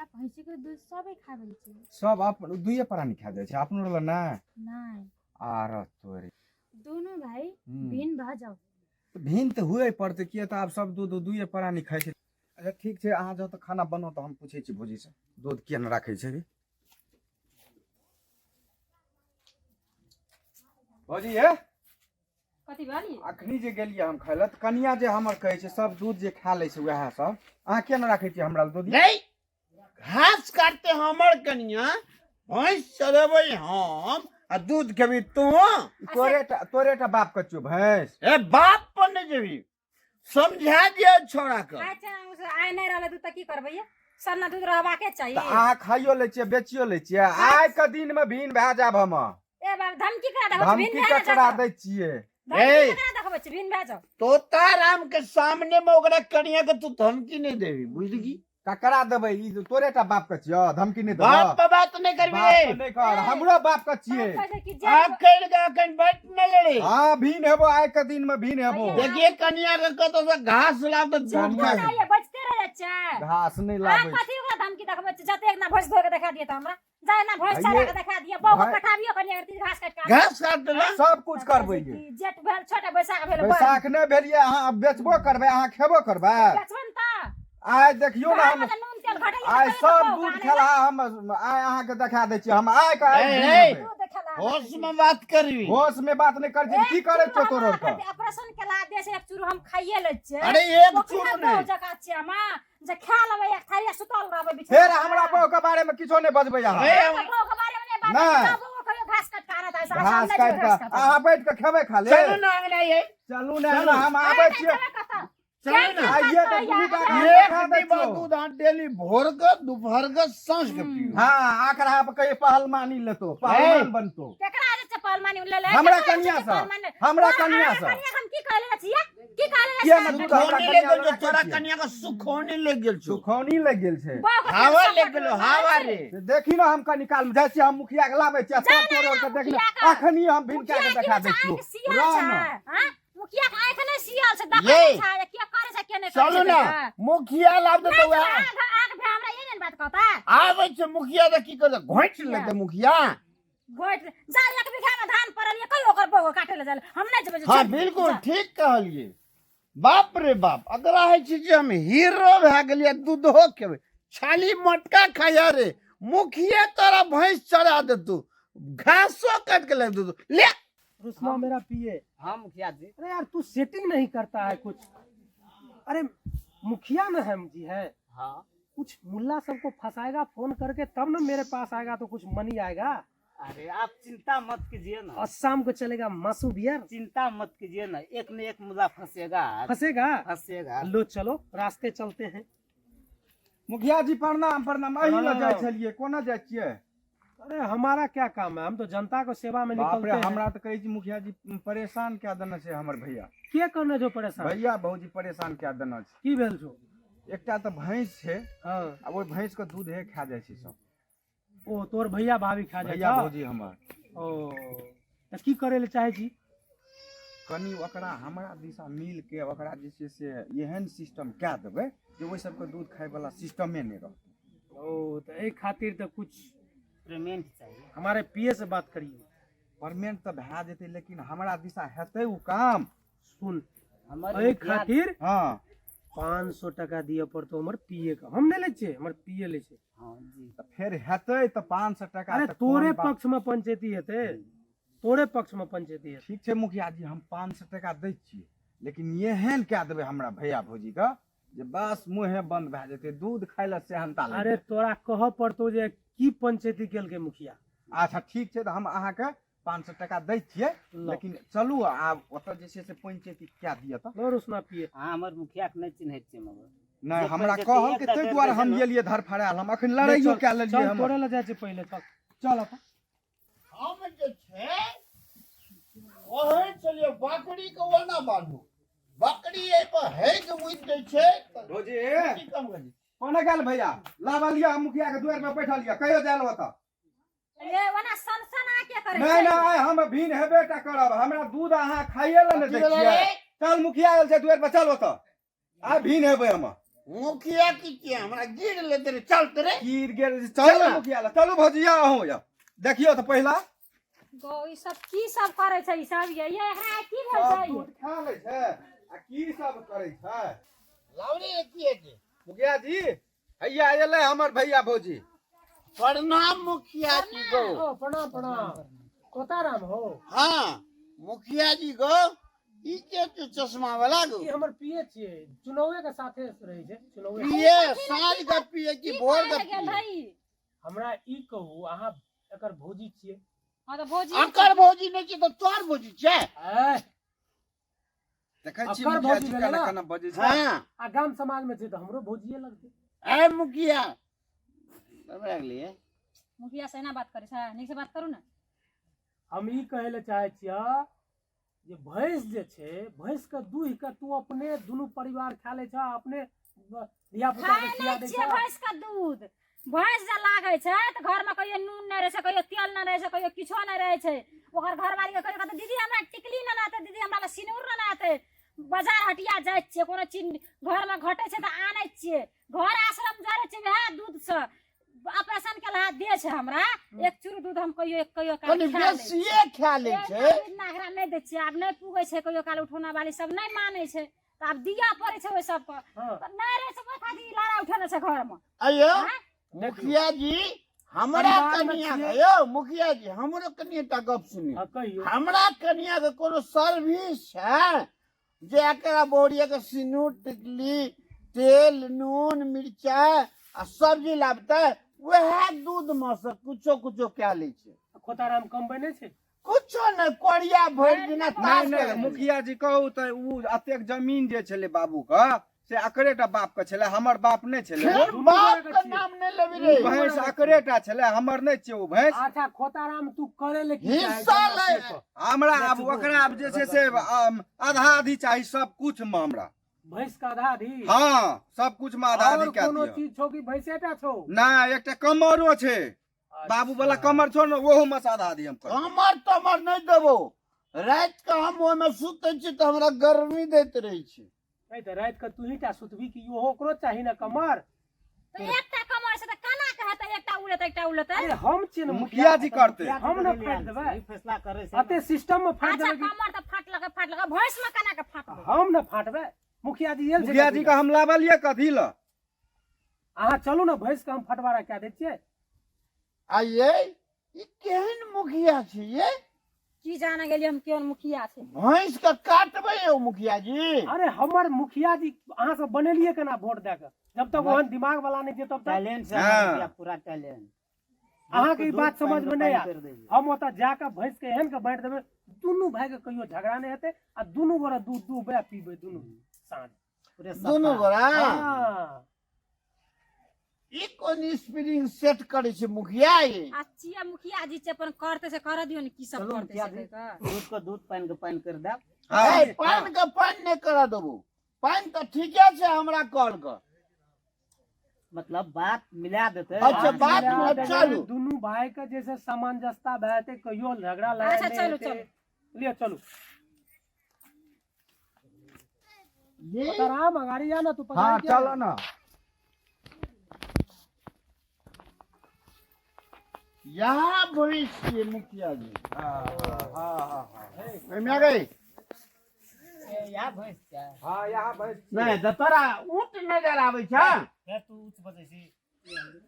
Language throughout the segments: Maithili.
भैया भैंसी के दूध सबे खाबै छै। सब अपन दुइये प्राणी खा जाइ छै, अपनो रहल ना? नहि। आर तोरे दोनों भाई भिन्न भऽ जाउ। तऽ भिन्न तऽ हुए पड़तै, किया तऽ आब सब दूध दुइये प्राणी खाइ छै। अच्छा ठीक छै, अहाँ जाउ तऽ खाना बनाउ, तऽ हम पूछै छी भौजीसँ दूध किया नहि राखै छै। भौजी हे। कथी भेल? अखनी जे गेलियै हम खाइ लए तऽ कनिया जे हमर कहै छै सब दूध जे खा लै छै उएह सब, अहाँ किया नहि राखै छियै हमरा लए दूध? नहीं, घास काटते हमर कनिया, भैंस चरेबै हम आ दूध खेबी तू? तोरे टा बाप के छियौ भैंस। ए बाप पर नहीं जेबी, समझा दिया छोड़ा के। अच्छा, आइ नहि रहलै दूध तऽ की करबै? ये सन्ना दूध रहबाके चाही। तऽ अहाँ खाइयो लै छियै, बेचियो लै छियै, आइ के दिन मे भिन भए जायब हम। ए बाप, धमकी करा देखबै छी, भिन धमकी भए ने ककरा जाउ। दै छियै? धमकी ए। ककरा देखबै छी? भिन भए जाउ। तोता राम के सामने में ओकरा कनिया के तू धमकी नहीं देबी, बुझली? ककरा देबै? ई तोरे टा बाप के छियौ, धमकी नहि देबौ? बाप पर बात नहीं बाप करबी। के नहि कर, हमरो बाप के छियै। बाप कहै छै कि जे अकड़ के अखन बैठ न लेली। हाँ, भिन हेबो, आइ के दिन मे भिन हेबो। भैया। देखिए कनिया के कतौ से घास लाब तऽ दूध कनिया खा। नहि, बचते रह जाइ छै। घास नहि अहाँ लाबै छै। कथी ओकरा धमकी देखबै छी? जते एक ना भैंस धो के देखा दिए तऽ हमरा जाय ना भैंस भैये- चरा के देखा दिए, बहू भाई- पठाबियो कनि अगर घास काटि के। घास काट देला। सब कुछ करबै ये। जेठ भेल छोटा, बैसाख भेल बड़। बैसाख नहि भेलियै, अहाँ बेचबो करबै, अहाँ खेबो करबै। बेचबन तऽ आइ देखियौ ने घरमे हम तऽ नून तेल घटैया आइ तऽ सब कहियो दूध तऽ खेला हम आइ अहाँके देखा दै छी हम आइ के आइ ए, दूध ए। लेबै। दूध खेला। होश में बात करबी। होश में बात नहि करै छी, की करै छियौ तोर आर के? ऑपरेशन केला दे छै, एक चूरू हम खाइए लै छियै। अरे एक ओकरा चूरू बहु नहीं। जकाँ छियै हम, जे खा लेबै एक थारी आ सुतल रहबै बिछौना फेर पर। हमरा बहू के बारे में किछो नहि बजबै अहाँ। ए, अहाँके बहू के बारे में नहि बाजै नहि। छी, जाउ बहू कहियो घास काटि कऽ आनत, आइ घास हम नहि काटि जेबै घास कऽ काटऽ। अहाँ बैठ कऽ खेबै खाली। चलू ना अंगना ये। चलू ने, चलू। हम आबै नहि छियै। जेबै कतऽ? चलू ना। आइए तऽ दुनू बाप एक देखा दै डिब्बा छियौ। दूध अहाँ डेली भोर के, दोपहर के, साँझ के पियो। हाँ, आकरा पर कहियो पहलवानी लेतो, पहलवान बनतो। केकरा आदत छै पहलवानी ले ले? हमरा केकरा आदत कनिया छै सँ। पहलवानी? हमरा तोरा कनिया अहाँके सँ। कनिया के हम की कहले छियै? की कहले किया छियै? ने दूध हमरा सुखौनी ले कनिया गेल लग छौ, तोरा राखै छियै? कनिया के सुखौनी ले गेल छौ। सुखौनी लागि गेल छै। बहू के हवा तेल ले सपट गेलो, रहल हवा छै। रे। से देखी ने, हम कनी काल में जाइ छियै, हम मुखिया के लाबै छियै, जा सब ना, तोड़ के देख ले। मुखिया के। अखनी हम भिनका के मुखिया देखा की दै छियौ। आँखि सियल रह छै, ने। हाँ? मुखिया के आँखि नहि सियल छै, देखै ये। नहि छै, के करै छै, के नहि करै चलू छै। ना मुखिया लाब नहि देतौ। तऽ वएह आँख आँख भए हमरा ई नहि बात कहता। आबै छै मुखिया तऽ की करतै? घोंटि लेतै मुखिया। गोट जा, एक बीघा में धान पड़ल ये, कहियो ओकर बहू काटे ले जाले, हम नहि जेबै। हाँ चल, बिल्कुल जा। ठीक कहलियै। बाप रे बाप, अगला होइ छै जे हम हीरो भए गेलियै, दूधो खेबै, छाली मटका खाइया रे। मुखिया तोरा भैंस चढ़ा देतौ, घासो काटि के लाबि देतौ ले। रुस्मा मेरा पिए। हाँ मुखिया जी। अरे यार, तू सेटिंग नहीं करता है कुछ। अरे मुखिया न हम जी है। हाँ। कुछ मुल्ला सबको फंसाएगा फोन करके, तब ना मेरे पास आएगा तो कुछ मनी आएगा। अरे आप चिंता मत कीजिए ना। और शाम को चलेगा मासू बियर। चिंता मत कीजिए ना, एक न एक मुद्दा फंसेगा। फंसेगा? फंसेगा। लो चलो, रास्ते चलते हैं। मुखिया जी प्रणाम, प्रणाम। अही लए जाइ प्रणाम। छलियै, कोना जाइ छियै? अरे हमारा क्या काम है, हम तो जनता को सेवा में बाप रे, निकलते हैं। हमरा तऽ कहै छी मुखिया जी, परेशान कए देने छै हमर भैया। के करने जो परेशान? भैया भौजी परेशान कए देने छै। की भेल छौ? एकटा तऽ भैंस छै। हाँ। आ ओहि भैंस के दूध हे खा जाइ छै सब। ओ तोर भैया भाभी खा जाइ भैया छौ? भौजी हमर। ओ तऽ की करे ले चाहे छी? कनि ओकरा हमरा दिशा मिल के ओकरा जे छै से एहन सिस्टम कए देबै जे ओहि सबके दूध खाय वाला सिस्टमे नहि रहतै। ओ तऽ एहि खातिर तऽ कुछ पेमेंट चाहिए। हमारे पीए से बात करिए। पेमेंट तऽ भए जेतै, लेकिन हमरा दिशा हेतै ओ काम? सुन, हमर एहि मुखिया- खातिर हाँ। 500 टका दिअ पड़तौ हमर पीए के। हम नहि लै छियै, हमर पीए लै छै। हाँ जी। तऽ फेर हेतै तऽ 500 टका। अरे तऽ कोन तोरे बात? पक्ष में पंचायती हेतै, तोरे पक्ष में पंचायती हेतै। ठीक छै मुखिया जी, हम 500 टका दै छियै, लेकिन एहन कए देबै हमरा भैया भौजीके जे बस मुँहे बंद भए जेतै, दूध खाय लए सेहनता लागि अरे जेतै। तोरा कहऽ पड़तौ जे की पंचायती केलकै मुखिया। अच्छा ठीक छै, तऽ हम अहाँके 500 टका दै छियै। लो। लेकिन चलू आब ओतऽ जे छै से पंचायती कए दिअ तऽ। लो रोशना पिए। अहाँ हमर मुखिया के नहि चिन्है छियै मगर नहि जे हमरा पंचायती कहल एकटा ताहि करि दुआरे दै छै हम ने। एलियै धरफड़ायल, हम अखन लड़ाइयो चल, कए लेलियै चल हम। तोरे लए जाइ छै पहिले, चल। चल अपन। हम जे छै ओहे छलियै, बकरी के ओना बान्हू, बकरी एहि पर हेग मुति दै छै तऽ भौजी की कम करी। कोना गेल भैया लावल यऽ, मुखिया के दुआर पर बैठल यऽ, कहियो जायल ओतऽ। ये ओना सन सन आ के करै नहि छै? नहि, आइ हम भिन हेबे टा करब, हमरा दूध अहाँ खाइए लए नहि दै कथी भेलै छियै। रे? चल, मुखिया आयल छै दुआर पर, चल ओतऽ, आइ भिन हेबै हम। मुखिया की छियै हमरा गिर लेते रे चलते रे गिर गेल चल चलू ना। मुखिया लग चलू भौजी अहूँ जाउ देखियौ तऽ पहिला गौ ई सब की सब करै छै ई सब ये ये एकरा की भेल सब छै दूध खा लै छै आ की सब करै छै लाउरी की हेतै मुखिया जी हैया एलै हमर भैया भौजी प्रणाम मुखिया जी गो ओ प्रणाम प्रणाम कोताराम हो हाँ मुखिया जी गो ई के छै चश्मा वाला गो ई हमर पिए छियै चुनावे के साथे रहै छै चुनावे पिए साँझ के पिए कि की भोर करै के लए गेल पिए रही हमरा ई कहू अहाँ एकर भौजी छियै हाँ तऽ भौजी अकर भौजी नहि छै तऽ तोहर भौजी छै ऐ देखै छी अकर मुखिया भौजी जी भेलै केना ना? केना बजै छै हाँ आ गाम समाज में छै तऽ हमरो भौजिए लगतै ऐ मुखिया बराबर गेलियै मुखिया से एना बात करै छै नीक से बात करू ने हम ई कहै लए चाहै छियै जे भैंस जे छै भैंस के दूहि के तू अपने दुनू परिवार खा लै छह अपने धिया पुता खाय के खिया नहि दै छियै छह भैंस के दूध भैंस जे लागै छै तऽ घर में कहियो नून नहि रहै छै कहियो तेल नहि रहै छै कहियो किछो नहि रहै छै ओकर घरवाली के कहियो कहतै दीदी हमरा टिकली नहि आते दीदी हमरा लए सिनूर नहि आते बाजार हटिया जाइ छियै कोनो चीज घर में घटै छै तऽ आनै छियै घर आश्रम जरै छै वएह दूध से ऑपरेशन के लहा दे छै हमरा एक चूर दूध हम कहियो एक कहियो काल कनि खा लै छियै। बेसिए खा लै एक छै दूध ना एकरा नहि दै छियै आब नहि पुगै छै कहियो काल उठौना वाली सब नहि मानै छै तऽ आब दिअ पड़ै छै ओहि सबके हाँ तऽ नहि रहै छै ओहि खातिर ई लड़ाइ उठेने छै घरमे अयो आँय? मुखिया जी हमरा परिवारमे कनिया छियै। यौ मुखिया जी हमरो कनिटा गप सुनी हाँ कहियो हमरा कनिया के कोनो सर्विस छै जे एकरा बोरिया के सिनूर टिकली तेल नून मिरचाइ आ सब्जी लाबतै वएह दूध मे से कुछो कुछो कए लै छै खोताराम कमबै नहि छै कुछो नहि कोरिया भरि दिना नहि ताश नहि खेलै। मुखिया जी कहू तऽ उ एतेक जमीन जे छलै बाबू के से अकरे टा बाप के छलै हमर बाप नहि छलै फेर दुनू बाप गोरे के के नाम नहि लेबी रे ओ भैंस अकरे टा छलै हमर नहि छियै ओ भैंस अच्छा खोताराम तू करे ले की चाहै हिस्सा छै ले। से कह। हमरा आब ओकरा आब जे छै से आधा आधी चाही सब कुछ मे हमरा भैंस के आधा आधी हाँ सब कुछ मे आधा आधी और कए कोनो दिअ चीज छौ कि भैंसे टा छौ नहि एकटा कमरो छै बाबू वाला कमर छौ ने ओहो मे से आधा आधी हम करबै कमर तमर नहि देबो राति के हम ओहिमे सुतै छी तऽ हमरा गर्मी दैत रहै छै नहीं तऽ राति के तू ही टा सुतबी कि ओहो ओकरो चाही ने कमर तऽ एकटा कमर से तऽ केना के हेतै एकटा उड़ेतै एकटा उड़ेतै अरे हम छियै ने मुखिया जी करतै हम ने फाटि देबै ई फैसला करै छै अते सिस्टम में फाटि अच्छा देबै कि कमर तऽ फाटलक फाटलक भैंस में केना के फाटबै हम ने फाटबै मुखिया जी एल छै मुखिया जी के हम लाबलियै कथी लए अहाँ चलू ने भैंस के हम फटवारा कए दै छियै आ ये ई केहन मुखिया छै ये की जाने गेलियै हम केहन मुखिया छै भैंस के काटबै यौ मुखिया जी अरे हमर मुखिया जी अहाँ सब बनेलियै केना वोट दए कऽ जब तक ओहन दिमाग वाला नहि छै तब तक टैलेंट से हाँ। मुखिया पूरा टैलेंट अहाँके ई बात समझ में नहि आयत। कर दैये। हम ओतऽ जाकऽ भैंस के एहन के बाँटि देबै दुनू भाई के कहियो झगड़ा नहि हेतै आ दुनू गोरा दूध दूहबै आ पीबै दुनू साँझ पूरे सफा। दुनू गोरा हाँ ई कोन स्प्रिंग सेट करै छै मुखिया ई आ छियै मुखिया जी छै अपन करतै से करऽ दियौ ने की सब चलू करतै मुखिया से जी। कहि कऽ। दूध को दूध पानि के पानि कर देब हाँ ए, पानि के पानि नहि करऽ देबो पानि तऽ ठीके छै हमरा कल के मतलब बात मिला देते अच्छा, बात मिला में देबै, चलू। दुनू भाई के जैसे सामंजस्यता भए जेतै कहियो झगड़ा लड़ाई अच्छा, नहि चलू, हेतै। लिअ चलू ये राम अगाड़ी जा ना तू पकड़ हाँ के। चलो ना यहाँ भैंस छियै मुखिया जी हाँ हाँ हाँ हाँ ओहिमे आ गई यहाँ भैंस छै हाँ यहाँ भैंस छियै। नहि तऽ तोरा ऊँट नजर आबै छै फेर तू ऊँच बजै छी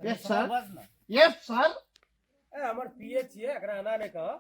यस सर बज ने यस सर ए हमर पिए छियै एकरा एना नहि कह